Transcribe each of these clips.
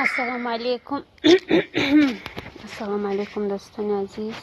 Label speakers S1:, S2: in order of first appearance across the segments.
S1: Ассалому алайкум. Ассалому алайкум, дӯстони азиз.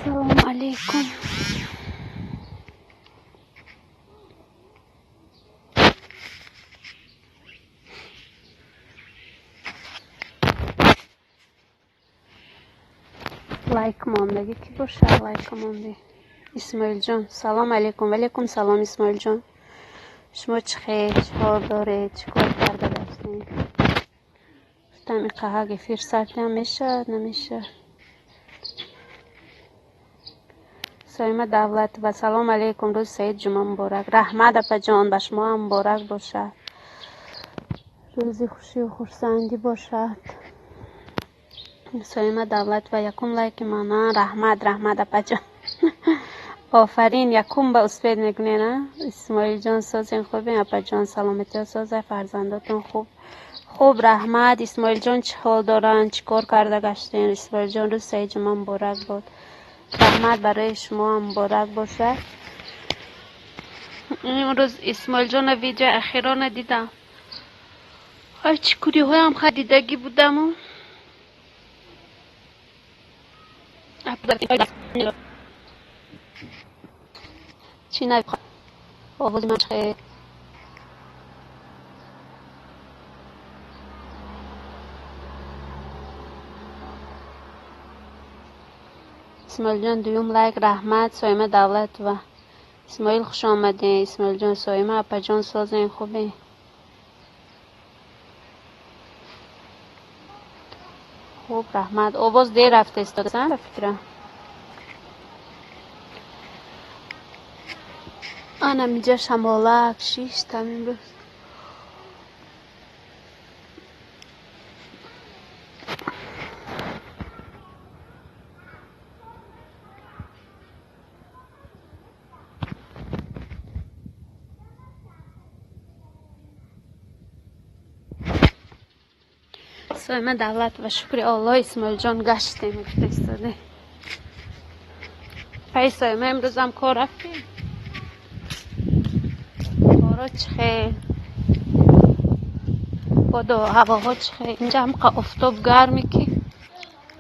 S1: Ассалому алайкум. Лайк мондагӣ кӣ бошад? Лайк монди. Исмоилҷон, салом алайкум. Валайкум салом, Исмоилҷон. Шумо чӣ хел, чӣ ҳол доред, чӣ кор карда гаштед? Гуфтам иқаҳак эфир сартиам мешавад, намешавад. Соима Давлатова, салом алейкум, рӯзи саид ҷумъа муборак. Раҳмат, апаҷон, ба шумо ҳам муборак бошад. Рӯзи хушию хурсандӣ бошад. Соима Давлатова, якум лайки мана. Раҳмат, раҳмат, апаҷон. Офарин, якум ба успед мекунед, а? Исмоилҷон, созен, хубен, апаҷон, саломатиё соза, фарзандотон хуб. Хуб, раҳмат. Исмоилҷон чӣ ҳол доранд, чӣ кор карда гаштен? Исмоилҷон, рӯзи саид ҷумъа муборак бод. Раҳмат, барои шумо ҳам муборак бошад. Имрӯз Исмоилҷона видео ахирона дидам. Ҳарчи куриҳоям ха дидагӣ будаму. Чӣ на овози ман чӣ Исмоилҷон, дуюм лайк, раҳмат. Соима Давлатова. Исмоил, хуш омадед. Исмоилҷон, Соима апаҷон, созен, хубе? Хуб, раҳмат. Овоз дер рафта истода, ба фикрам. Анам инҷа шамолак шиштам имрӯз. Соима Давлатова, шукри Аллоҳ, Исмоилҷон, гаштем, гуфта истода. Пай Соима, имрӯзам кор рафтем? Коро чӣ хел? Бодо ҳавоҳо чӣ хел? Инҷа ҳамқа офтоб гарме ки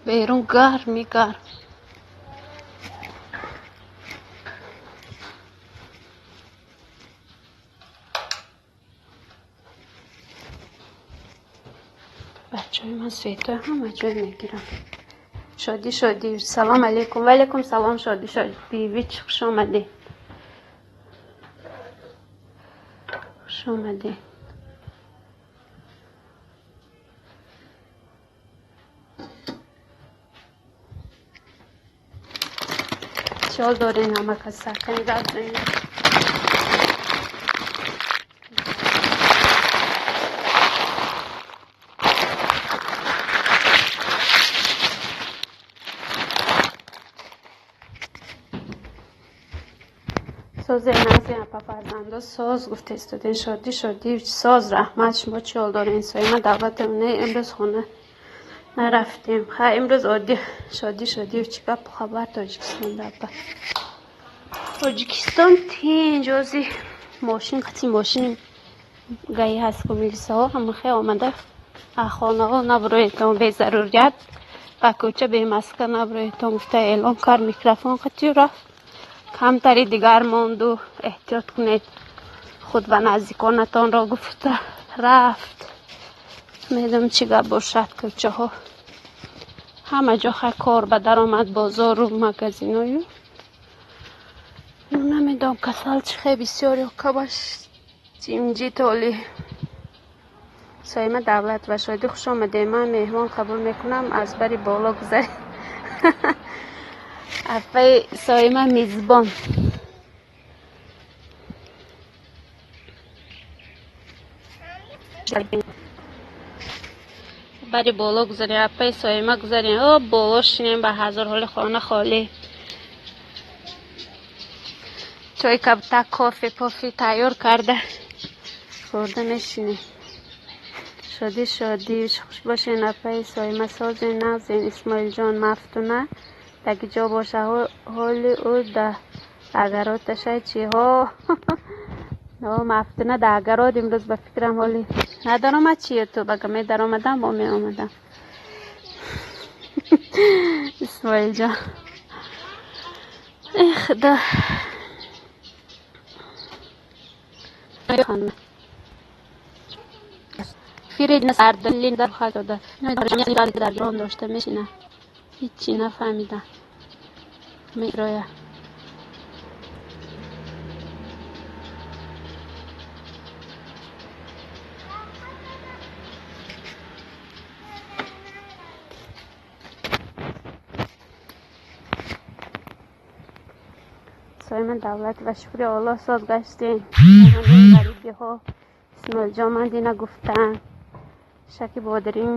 S1: берун гарми гарм. Бачаҳои ман светои ҳама ҷой мегирам. Шодӣ Шодӣ, салом алейкум. Ва алейкум салом, Шодӣ Шодиевич, хуш омадед. Хуш омадед. Чӣ дорен ҳама каса? Кани гап занед. Созе назе апа фарзандо соз гуфта истоден. Шодӣ Шодиевич соз, раҳмат. Шумо чӣ ҳол дорен? Соима Давлатовна, имрӯз хона нарафтем. Ха, имрӯз оддӣ. Шодӣ Шодиевич, чӣ гапу хабар Тоҷикистон апа? Тоҷикистон тинҷ, ози мошин қати мошин гаи ҳаст ку милисаҳо ҳамахе омада хонаҳо набуроедтон, безарурият ба кӯча бемаска набуроедтон гуфта эълон кард, микрофон қатию рафт. Камтари дигар монду, эҳтиёт кунед худ ва наздиконатонро гуфта рафт. Медонам чӣ гап бошад. Кӯчаҳо ҳама ҷо хай кор ба даромад, бозору магазиною. Намедонам, касал чӣ хел бисёр ё камаш ҷимҷи толи. Соима Давлат ва Шодӣ, хуш омадед. Ман меҳмон қабул мекунам, аз бари боло гузаред. Апаи Соима мизбон. Бари боло гузарем, апаи Соима, гузарем. О, боло шинем, ба ҳазор ҳоли хона холӣ. Чой кабта, кофе пофи тайёр карда хӯрда мешинем. Шодӣ Шодӣ, хуш бошен, апаи Соима, созен, нағзен. Исмоилҷон, Мафтуна таги ҷо боша, ҳоли ӯ да агароташай чи? Ҳо, Мафтуна да агарот имрӯз ба фикрам ҳоли надаромад чи ютуб, ага медаромадам, бо меомадам. Исмоилҷон, э худо. Дошта мешина, ҳичи нафаҳмидам. Мероя. Соима Давлат ва, шукри Аллоҳ, соз гаштем. Ғарибиҳо, Исмоилҷон, ман дина гуфтам, шаки бодирин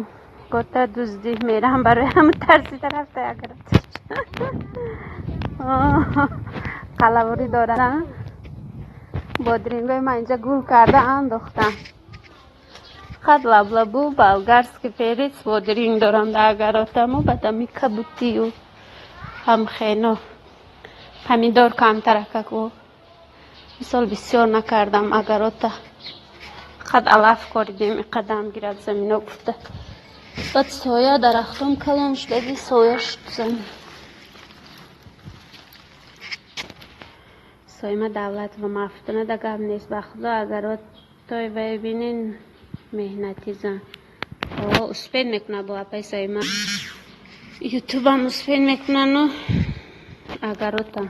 S1: гота дуздӣ мерам, барои ҳама тарсида рафта агараташ. Қалаворӣ дорад. Бодирингои ман инҷа гул карда андохтам. Фақат лаблабу, болгарский перец, бодиринг дорам дар агаротаму, баъдами кабутию ҳамхено. Помидор камтаракаку. Мисол бисёр накардам агарота. Фақат алаф коридем, иқадам гирад замино гуфта. Баъд соя дарахтон калон шудаги, соя шуд замин. Соима Давлат ва, Мафтуна да гап нест, ба худо, агарот той вай бинен, меҳнати зан. О, успеть мекунад бо апаи Соима. Ютубам успеть мекунану агарота.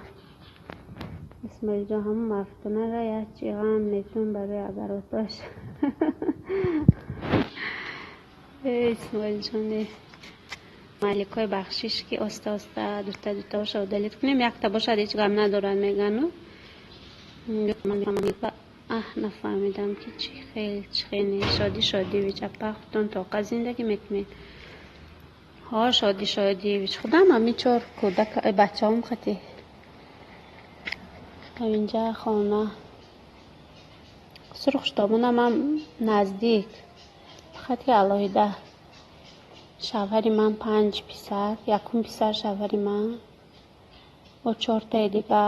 S1: Исмоилҷон, ҳамун Мафтунара як чӣ ғам метун барои агароташ. Э, Исмоилҷон, маликои бахшиш, ки оста оста дута дутаоша удалить кунем, якта бошад ҳеҷ гап надорад мегану. Аҳ, нафаҳмидам, ки чӣ хел, чӣ хел не. Шодӣ Шодиевич, апа, худтон тоқа зиндагӣ мекунед? Ҳо, Шодӣ Шодиевич, худам ҳамин чор кӯдак бачаҳом хати ҳаминҷа хона. Сурхуштобонам ҳам наздик, фақат ки алоҳида. Шавҳари ман панҷ писар, якум писар шавҳари ман, бо чортаи дига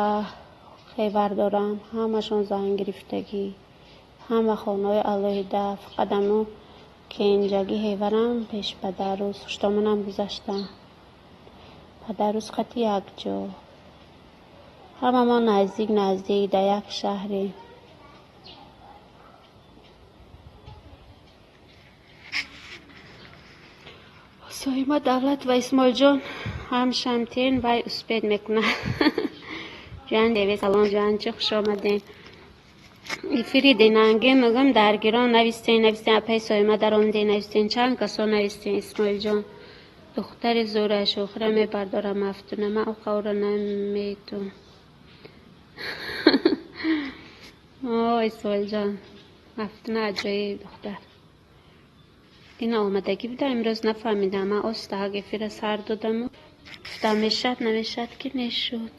S1: хевар дорам, ҳамашон зан гирифтагӣ, ҳама хонаҳои алоҳида, фақат ану кенҷагӣ ҳеварам пеш падарӯз хуштомонам гузаштам. Падарӯз хати якҷо. Ҳамамон наздик наздик дар як шаҳрем. Соима Давлат ва Исмоилҷон ҳам шамтен вай успеть мекунад. Ҷан деве, салом, ҷанчи, хуш омадем. Эфири денанге мегӯям, даргирон навистен, навистен, апаи Соима даромаден, навистен, чанд касо навистен. Исмоилҷон, духтари зӯра шӯхира мебардорам, Мафтуна, ман оқавро наметун. О, Исмоилҷон, Мафтуна аҷоиб духтар. Ина омадагӣ буда, имрӯз нафаҳмидам. Ман остаҳак эфира сар додаму гуфтам, мешад, намешад, ки нешуд.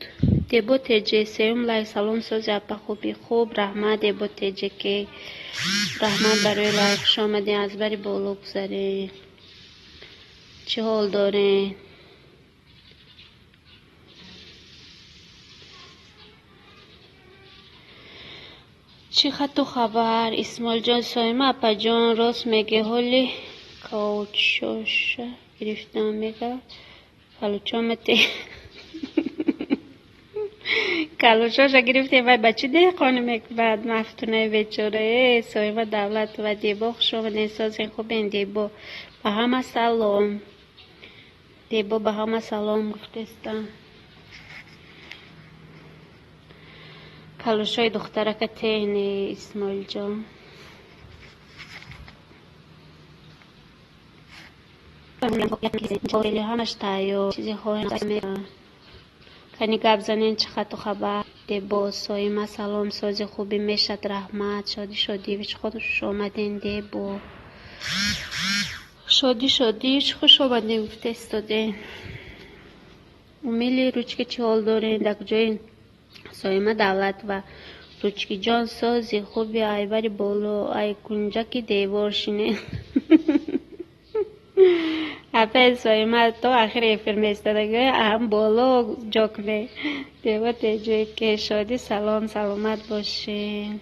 S1: Дебо теҷе, сеюм лайк, салом, сози апа, хуби? Хуб, раҳмат, Дебо теҷе, ки раҳмат барои лайк. Хуш омадем, аз бари боло гузарем. Чӣ ҳол дорем? Чӣ хату хабар, Исмоилҷон? Соима апаҷон, рост мегӣ, ҳоли каучоша гирифтам, мега калучомате. Калучоша гирифтем, вай ба чӣ деҳқонӣ мекунад, Мафтунаи бечора? Э, Соима Давлат ва Дебо, хуш омадем, созен, хубен? Дебо, ба ҳама салом. Дебо, ба ҳама салом гуфтестам. Калушои духтарака тени, Исмоилҷон. Ҳамаш тайёр, чизе хоҳем, кани гап занен, чӣ хату хабар? Дебо, Соима салом, сози, хуби, мешад, раҳмат. Шодӣ Шодиевич, хуш омаден. Дебо, Шодӣ Шодиевич, хуш омадем гуфта истодем. Умели ручка, чӣ ҳол дорем, дар куҷоем? Соима Давлат ва Ручкиҷон, сози, хуби, айбари боло, ай кунҷаки девор шинем. Апаи Соима то ахири эфир меистодагӣ, ҳам боло ҷо кунем. Дево теҷое ки, Шодӣ салом, саломат бошед.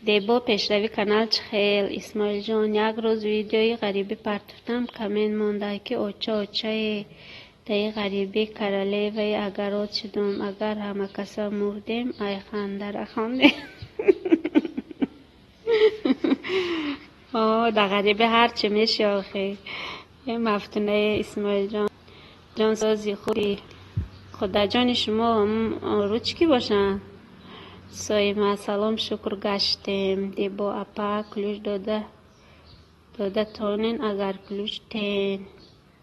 S1: Дебо, пешрави канал чӣ хел? Исмоилҷон, як рӯз видеои ғарибӣ партофтам, коммент монда, ки оча, очае, таи ғарибӣ королеваи огород шудум, агар ҳамакаса мурдем, ай хандара хондем. О, дар ғарибӣ ҳарчи меши охи. Э, Мафтунаи Исмоилҷон, ҷон, сози, хуби, худаҷони шумо ручки бошанд. Соима салом, шукр, гаштем. Дебо апа, ключ дода тонен, агар ключ тен.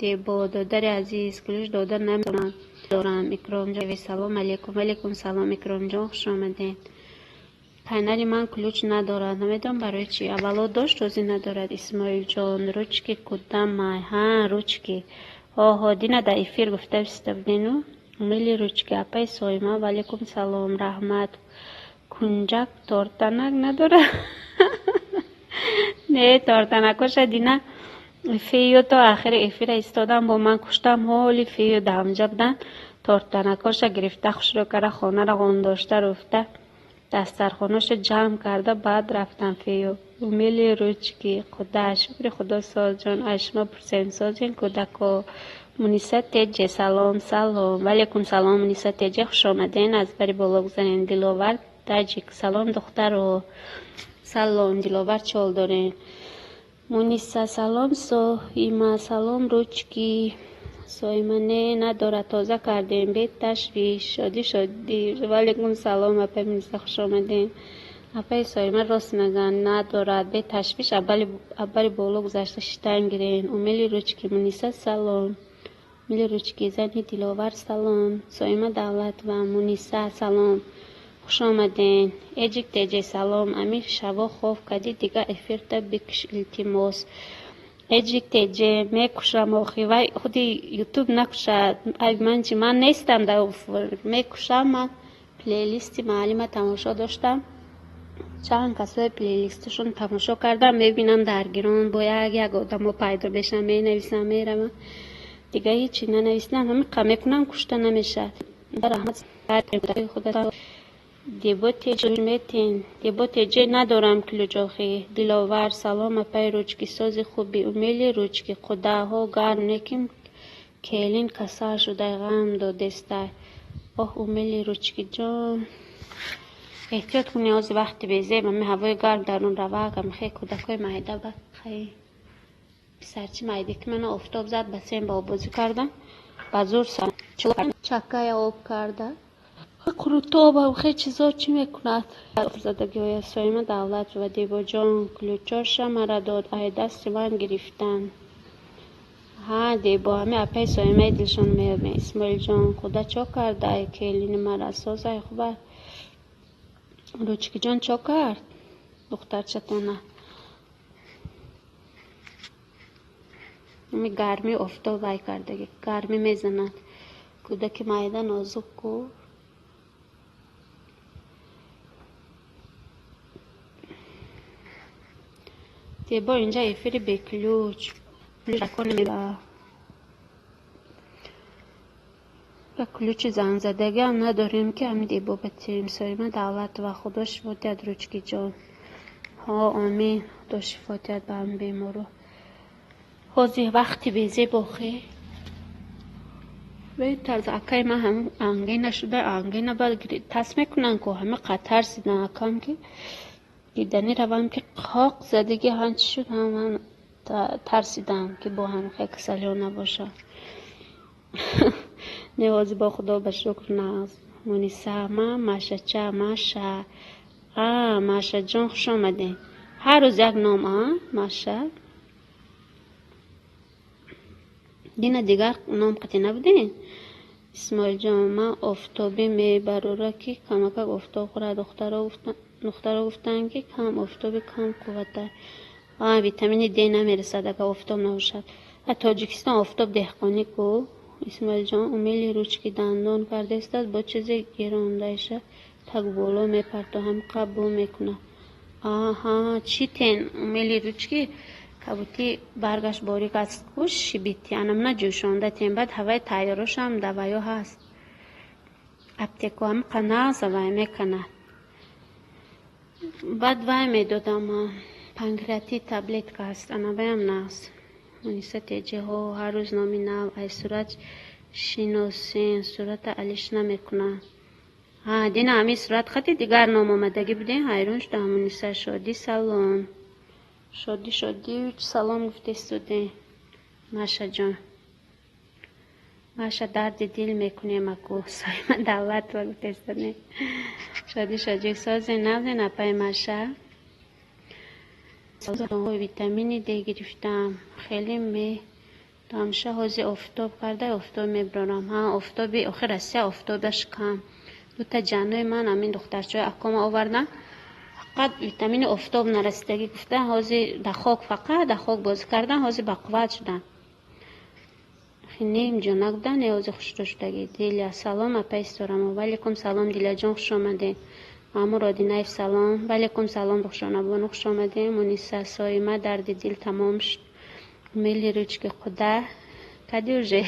S1: Дебо, додари азиз, ключ дода наметавонам дорам. Икромҷон, салом алейкум. Алейкум салом, Икромҷон, хуш омадед. Канали ман ключ надорад, намедонам барои чӣ. Аввало дошт, ҳозир надорад. Исмоилҷон, ручки кудамай? Ҳа, ручки, ҳоҳо, дина дар эфир гуфта истода будену. Мили ручки, апаи Соима, ваалейкум салом, раҳмат. Кунҷак тортанак надорад? Не, тортанакоша дина фею то ахири эфира истодам, бо ман куштам, ҳоли фею даҳамҷа будан, тортанакоша гирифта, хушрӯ карда, хонаро ғондошта, руфта, дастархонаша ҷамъ карда, баъд рафтам фею. Умели ручки, худа шукри худо, созҷон, аз шумо пурсем, созен кӯдако? Муниса теҷе, салом, салом, ваалейкум салом, Муниса теҷе, хуш омаден, аз бари боло гузарен. Диловар таҷик, салом, духтаро, салом, Диловар, чӣ ҳол дорем? Муниса салом, Соима салом, ручки, Соима не, надорад, тоза кардем, беташвиш. Шодӣ Шодӣ, ваалейкум салом, апаи Муниса, хуш омадем. Апаи Соима рост мегӯянд, надорад, беташвиш, аввали боло гузашта шитан гирен. Умели ручки, Муниса салом, Мили ручки, зани Диловар салом, Соима Давлат ва Муниса салом, хуш омаден. Эҷик теҷе салом, ами шаво хов кадӣ, дига эфирта бикш, илтимос. Эҷик теҷе, мекушам охи, вай худи Ютуб накушад, ай ман чи, ман нестам дар, мекушам. Ман плейлисти маълима тамошо доштам, чанд касои плейлисташон тамошо кардам, мебинам, даргирон бо як як одамо пайдо мешаванд, менависам, меравам, дига ҳечи нанависам, ҳамиқа мекунам, кушта намешавад. Раҳмат худо. Дебо теҷ метен, Дебо теҷе, надорам ключ охи. Диловар салом, апаи ручки, сози, хуби? Умели ручки, қудаҳо гарм неким, келин касал шудай, ғам додестай. Оҳ, умели ручкиҷон, эҳтиёт кунӣ, ҳозир вақти безеб, ами ҳавои гарм дарун равак, амихе кӯдакҳои майда ба хай. Писарчи майде ки мана офтоб зад, бассейн ба оббозӣ кардам, ба зур чакая об карда. Қурутобам хе чизо чӣ мекунад? Задагиҳоя Соима Давлат ва Дебоҷон ключоша мара дод, ай дасти ман гирифтан. Ҳа, Дебо, ҳами апаи Соимаи дилшон меёбем. Исмоилҷон, худа чо карда ай келини мара? Созай, хуба? Ручкиҷон чо кард? Духтарчатона. Ами гармӣ офтоб вай кардаги, гармӣ мезанад. Кӯдаки майда нозук ку. Дебо, инҷа эфири беключ. Ключи зангзадагиам надорем, ки ҳами Дебо батем. Соима Давлатова, Худо шифо диҳад Ручкиҷон. Ҳо, омин, Худо шифо диҳад ба ҳами беморо. Ҳозир вақти безеб охе. Бетарз акаи ман ҳам ангина шуда, ангина баъд тас мекунанд ку, ҳами қатар сидан акам ки диданӣ равам ки қоқ задагӣ ҳам чӣ шуд, ҳам ман тарсидам ки бо ҳам хе касалиҳо набошад. Не, ҳозир бо Худо ба шукр нағз. Муниса, ма Машача, Маша. А, Машаҷон, хуш омадед. Ҳар рӯз як ном, а, Маша? Дина дигар ном қатӣ набудем? Исмоилҷон, ман офтобӣ мебарора ки камакак офтоб хӯрад. Духтаро гуфтанд ки кам офтобӣ кам қуввата. А, витамини Д намерасад, агар офтоб набошад. А Тоҷикистон офтоб деҳқонӣ ку. Исмоилҷон, умели ручки дандон кардааст, бо чизе гирондаиша так боло мепарто, ҳам қабул мекунад. Аҳа, чӣ тен умели ручки кабути баргаш борик аст ку, шибити анамна ҷӯшонда тен, баъд ҳаваи тайёрошам даваё ҳаст. Аптеко ҳам қанағза вай мекунад. Баъд вай медодам, панкреатит таблетка ҳаст, анаваям нағз. Муниса теҷеҳо, ҳар рӯз номи нав, ай сурат шиносен, сурата алиш намекунад. Ҳа, дина ҳамин сурат хати дигар ном омадагӣ будем, ҳайрон шудам. Муниса Шодӣ, салом. Шодӣ, Шодӣ, салом гуфтестудем. Машаҷон. Маша, дарди дил мекунем аку. Соима Давлатова гуфтестудем. Шодӣ, Шодӣ, созен, нағзен апаи Маша. Витамини Д гирифтам. Хеле медамша, ҳозир офтоб карда, офтоб мебарорам. Ҳа, офтоби охир Россия офтобаш кам. Дута ҷанои ман ҳамин духтарчаҳои акома овардан. Фақат витамини офтоб нарасидагӣ гуфта, ҳозир дар хок, фақат дар хок бозӣ кардан, ҳозир бақувват шудан. Ним ҷонак будан, не ҳозир хушрӯ шудагӣ. Диля, салом апаи Ситорамо. Ваалайкум салом, Диляҷон, хуш омадед. Маъмур Одинаев, салом. Ваалайкум салом, Рухшонабону, хуш омадед. Муниса, Соима, дарди дил тамом шуд. Мили ручки худа кади уже.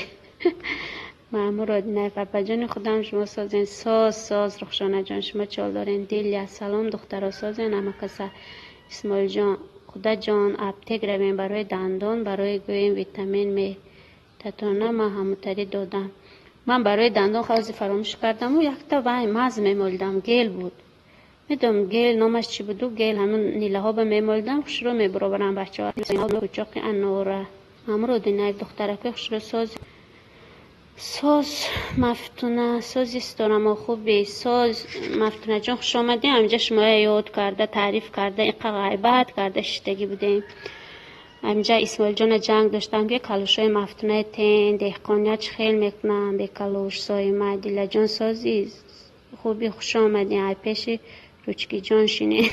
S1: Маъмур Одинаев, апаҷони худам, шумо созен. Соз, соз, Рухшонаҷон, шумо чол дорен. Диля, салом, духтаро, созен ҳамакаса. Исмоилҷон, Худаҷон, аптек равем барои дандон, барои гӯем витамин метатона, ман ҳамутарӣ додам. Ман барои дандон ҳозир фаромӯш кардаму якта вай маз мемолидам, гел буд. Медонам гел номаш чӣ буду, гел ҳамун нилаҳоба мемолидам, хушрӯ мебароварам бачаҳо. Пучоқи анора. Маъмур Одинаев, духтаракои хушрӯ соз. Соз Мафтуна, сози Ситорамо, хуби. Соз Мафтунаҷон, хуш омадем. Ҳаминҷа шумоя ёд карда, таъриф карда, инқа ғайбат карда шиштагӣ будем. Ҳаминҷа Исмоилҷона ҷанг доштам ки калӯшҳои Мафтунаи тен, деҳқоният чӣ хел мекунам, бекалӯш. Соима, Дилаҷон, сози хуби, хуш омадем. Ай пеши Ручкиҷон шинем.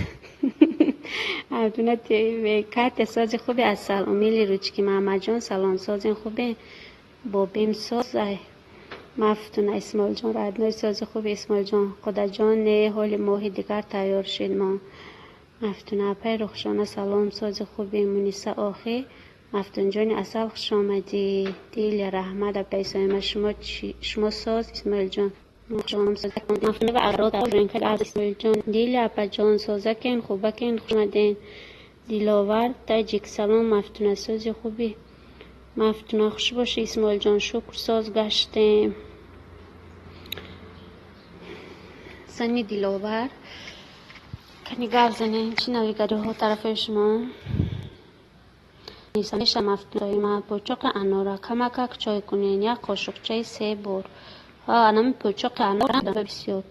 S1: Мафтуна кате, сози хуби, асал. Умили ручки, Маҳаммадҷон, салом, созин, хубе. Бобим созай. Мафтуна, Исмоилҷон, родной, сози хуби. Исмоилҷон, Худаҷон, не, ҳоли моҳи дигар тайёр шид мо. Мафтуна, апаи Рухшона, салом, сози хуби. Муниса, охи Мафтунҷони асал, хуш омадӣ. Диля, раҳмат, апаи Соима, шумо шумо соз. Исмоилҷон, Исмоилҷон, Диля апаҷон, созакен, хубакен, хуш омаден. Диловар Таҷик, салом, Мафтуна, сози хуби. Мафтуна, хуш бошӣ, Исмоилҷон, шукр, соз гаштем. Зани Диловар, кани гап занем, чӣ навигариҳо тарафои шумо? Мафтуна, пӯчоқи анора камакак чой кунен, як қошуқчаи се бор. Анами пӯчоқи анора бисёр.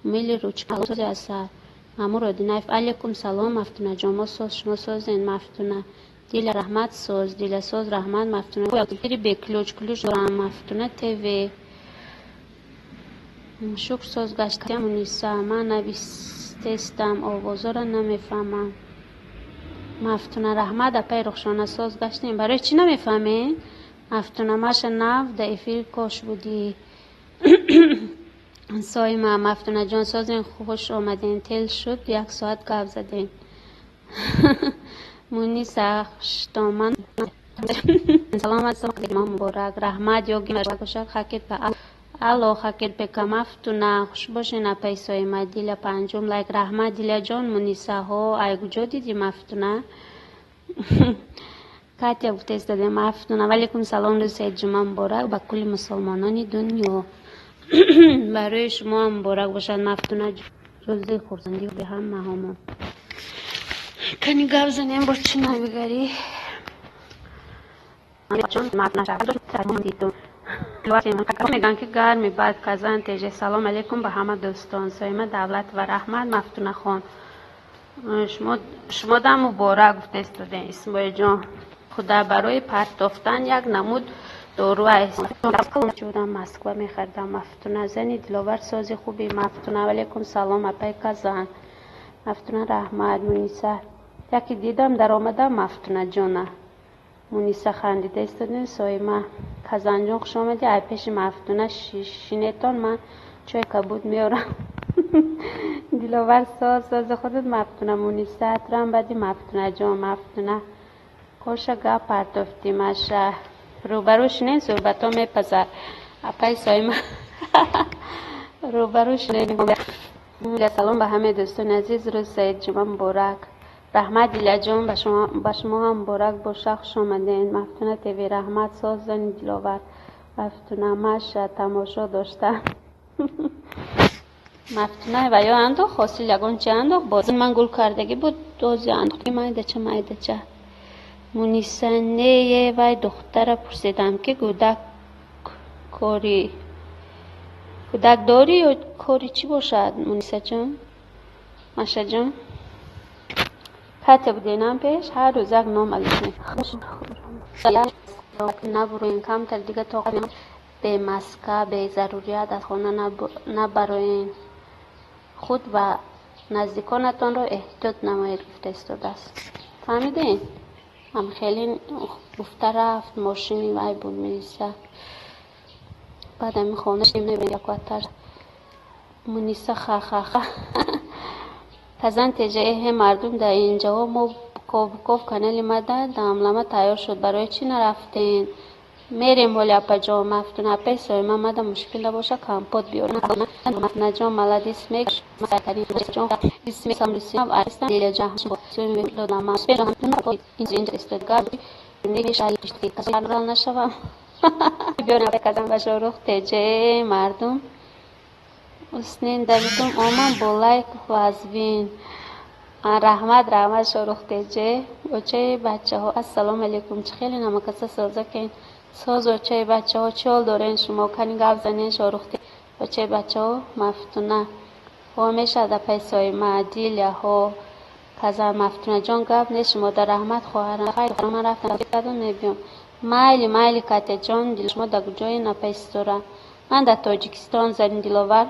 S1: Мили ручка асал. Мамур Одинаев, алейкум салом, Мафтунаҷон, мо соз, шумо созен, Мафтуна. Диля, раҳмат, соз, Диля, соз, раҳмат, Мафтуна. Бе ключ, ключ дорам, Мафтуна ТВ. Шукр, соз гаштам, Муниса. Ман навистестам, овозоро намефаҳмам. Мафтуна, раҳмат, апаи Рухшона, соз гаштем. Барои чӣ намефаҳмед? Мафтуна, маша нав да эфир кош будӣ. Соима, Мафтунаҷон, созен, хуш омадем. Тел шуд, як соат гап задем. Муниса, хуштоман. Салом, муборак, раҳмат, ёги бошад, хакет ба алло, хакет бека, Мафтуна, хуш бошен, апаи Соима. Диля, панҷум лайк, раҳмат, Диляҷон. Муниса, ҳо, ай куҷо дидӣ, Мафтуна? Катя гуфтаистодем, Мафтуна, валейкум салом, рӯзи саид ҷумъа муборак ба кулли мусулмонони дунё. Барои шумоам муборак бошад, Мафтуна, рӯзи хурсандӣ ҳамаҳомон. Кани гап занем, бо чӣ навигарӣ? Мегӯянд, ки гарми бад казан теже. Салом алейкум ба ҳама дӯстон. Соима Давлат ва раҳмат, Мафтунахон. Шумодам муборак гуфтаистодем, Исмоилҷон. Худа барои партофтан як намуд дору аст. Москва мехаридам, Мафтуна. Зани Диловар, сози хуби, Мафтуна. Алейкум салом, апай Казан. Мафтуна, раҳмат, Муниса. Яке дидам, даромадам, Мафтунаҷона. Муниса, хандида истодем, Соима. Казанҷон, хуш омадӣ. Ай пеши Мафтуна шинетон, ман чой кабуд меорам. Диловар, соз, сози худат, Мафтуна. Муниса, турам бади, Мафтунаҷон. Мафтуна, коша гап партофтӣ, маша. Рӯбарӯ шинен, суҳбатҳо мепазад. Апай Соима, рӯбарӯ шинен. Салом ба ҳамаи дӯстони азиз, рӯзи саид ҷумъа муборак. Раҳмат, Дилаҷон, ба шумо ҳам муборак боша, хуш омадед. Мафтуна ТВ, раҳмат, соз, зани Диловар. Мафтуна, маша тамошо дошта. Мафтуна, ва ё андохт, ҳосил ягон чи андохт, боз ман гул кардагӣ буд, дози андохт, майдача, майдача. Муниса, нее, вай духтара пурсидам, ки гудак кори кӯдак дорӣ ё кори чӣ бошад, Мунисаҷон? Машаҷон, кате буденам пеш, ҳар рӯз як ном алиф набуроен, камтар дига тоқат, бе маска, безарурият аз хона набароен, худ ва наздиконатонро эҳтиёт намоед, гуфта истодааст. Фаҳмидем? Ам хеле гуфта рафт, мошини вай буд, милиса. Баъд ами хона якватар. Муниса, ха-ха-ха. Казан теҷа, эҳе, мардум дар инҷаҳо мо буков буков канали мада дамлама тайёр шуд, барои чӣ нарафтен? Мерем ҳоли, апаҷон. Мафтуна, апаи Соима, мада мушкил набоша, компот биёр. Мафтунаҷон, молодец. Нашавам, казан ба Шорух теҷе, мардум уснин давидум омам бо лайк вазвин. Раҳмат, раҳмат, Шорух теҷе. Очаи бачаҳо, ассалому алейкум, чӣ хеле намакаса созакен, соз, очаи бачаҳо, чӣ ҳол дорен шумо? Кани гап занен, Шорух, очаи бачаҳо. Мафтуна, ҳо, мешавад, апаи Соима. Диля, ҳо, казан. Мафтунаҷон, гап нест, шумо дар раҳмат, хоҳарам, ман рафтам, мебиём. Майли, майли, Катяҷон. Дил, шумо дар куҷоен, апаи Ситора? Ман дар Тоҷикистон. Зани Диловар,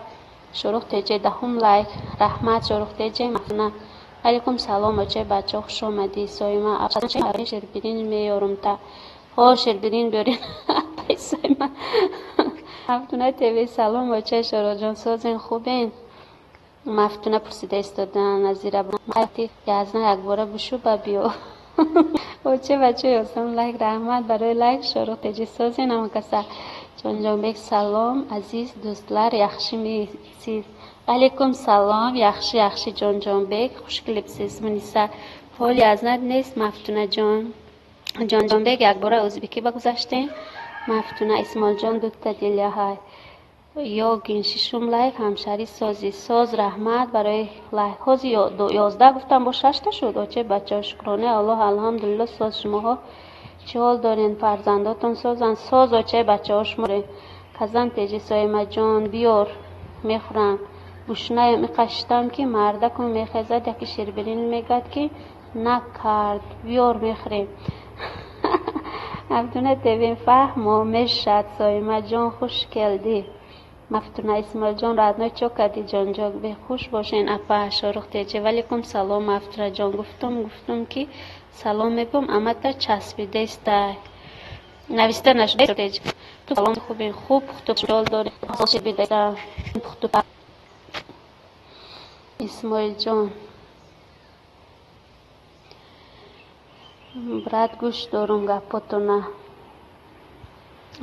S1: Шорух теҷе, 10-ум лайк, раҳмат, Шорух теҷе. Мафтуна, алейкум салом, очаи бачаҳо, хуш омадӣ. Соима, ширбирин меёрум та. Ҳо, ширбирин биёрин, апаи Соима. Мафтуна ТВ, салом, очаи Шоруҳҷон, созен, хубен? Мафтуна пурсида истодан, Назира, язна якбора бушу ба биё. Оча бача, 11-ум лайк, раҳмат барои лайк, Шорух теҷи, созен ҳамакаса. Ҷонҷонбек, салом, азиз дӯстлар, yaxshimisiz? Алейкум салом, yaxshi, yaxshi, Ҷонҷонбек, хуш келибсиз. Муниса, ҳоли азнат нест, Мафтунаҷон. Ҷонҷонбек, якбора ӯзбекӣ ба гузаштем. Мафтуна, Исмоилҷон, дута дилияҳай. Ёгин, шишум лайк, ҳамшаҳрӣ, созӣ, соз, раҳмат барои лайк. Ҳози 11 гуфтам, бо шашта шуд. Очаи бачаҳо, шукронаи Аллоҳ, алҳамдулилло, соз, шумоҳо. Чӣ ҳол дорен, фарзандотон созан? Соз, очаи бачаҳо шуморе. Казан теҷи Соимаҷон, биёр, мехӯрам. Гушнаям иқаштам, ки мардакум мехезад, яки ширбирин мегӯяд, ки накард. Биёр, мехӯрем. Мафтуна ТВ фаҳмо мешад. Соимаҷон, хуш келдӣ. Мафтуна Исмоилҷон, родной, чо кардӣ, ҷонҷок? Бехуш бошен, апа. Шорух теҷи, валейкум салом, Мафтунаҷон. Гуфтум, ки салом мегӯм, амата часпидестай. Нависта нашуда. Салом, хубен, хуб, пухту дорем. Пухту. Исмоилҷон, брат, гӯш дорум гапотона.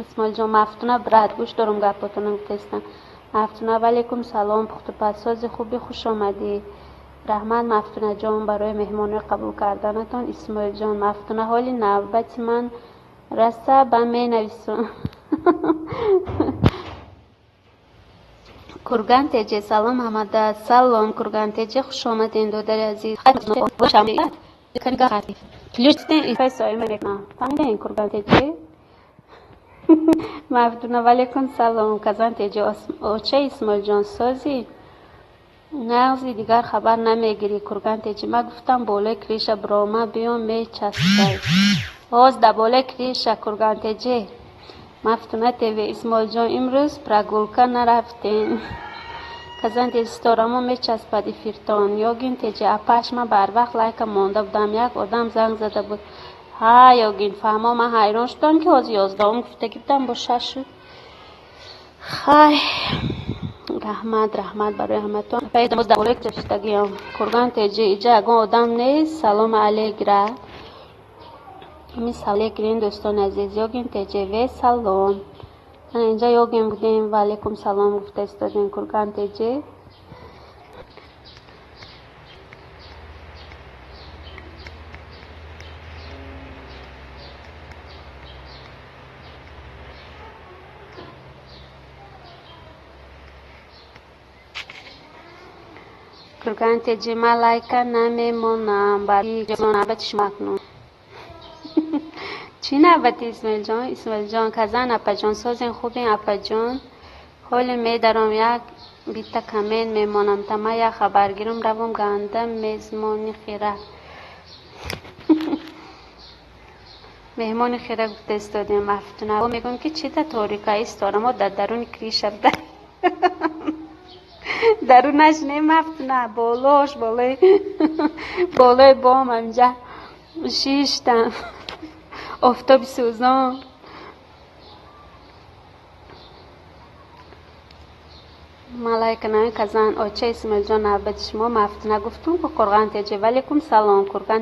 S1: Исмоилҷон, Мафтуна, брат, гӯш дорум гапотона гуфтестам. Мафтуна, валейкум салом, пухтупазсози хуби, хуш омадӣ. Раҳмат, Мафтунаҷон, барои меҳмонӣ қабул карданатон. Исмоилҷон, Мафтуна, ҳоли навбати ман раса, ба менависум. Курган теҷе, салом ҳамада. Салом, Курган теҷе, хуш омадем, додари азиз. Фаҳмидем, Курган теҷе. Мафтуна, валейкум салом. Казан теҷе, оча Исмоилҷон, созӣ? Нағзи, дигар хабар намегирӣ. Курган теҷи, ма гуфтам, болои крыша бирома, биём, мечаспай. Ҳоз да болои крыша, Курган теҷе. Мафтуна ТВ, Исмоилҷон, имрӯз прогулка нарафтем. Казан теҷи, ситорамо мечаспад эфиртон. Ёгин теҷи, апаш, ма барвақт лайка монда будам, як одам занг зада буд. Ҳа, Ёгин, фаҳмо, ман ҳайрон шудам, ки ҳозир 11-ум гуфтагӣ будам, бо 6 шуд. Хай, раҳмат, раҳмат барои ҳаматон. Шидагиам. Курган теҷи, иҷа ягон одам нест, салому алейк ра. Ҳамин сале гирин, дӯстони азиз. Ёгин теҷе, ве салом. Инҷа ёгин будем, ва алейкум салом гуфта истодем, Курган теҷе. Курган теҷи, ма лайка намемонам. Навбати шумо акнун. Чӣ навбати, Исмоилҷон? Исмоилҷон, казан апаҷон, созен, хубен, апаҷон? Ҳоле медаром, як бита коммент мемонам, та ма як хабар гирам, равом ганда мезмони хира. Меҳмони хира гуфта истодем, Мафтуна. Мегӯем, ки чӣ да торика исторамо дар даруни крыша буда. Дарунаш не, Мафтуна, болош, болои бом ҳаминҷа шиштам. Офтоби сӯзон. Малайка нами казан, оча Исмоилҷон, навбати шумо. Мафтуна, гуфтум ку, Қурған теҷе, валейкум салом, Курган.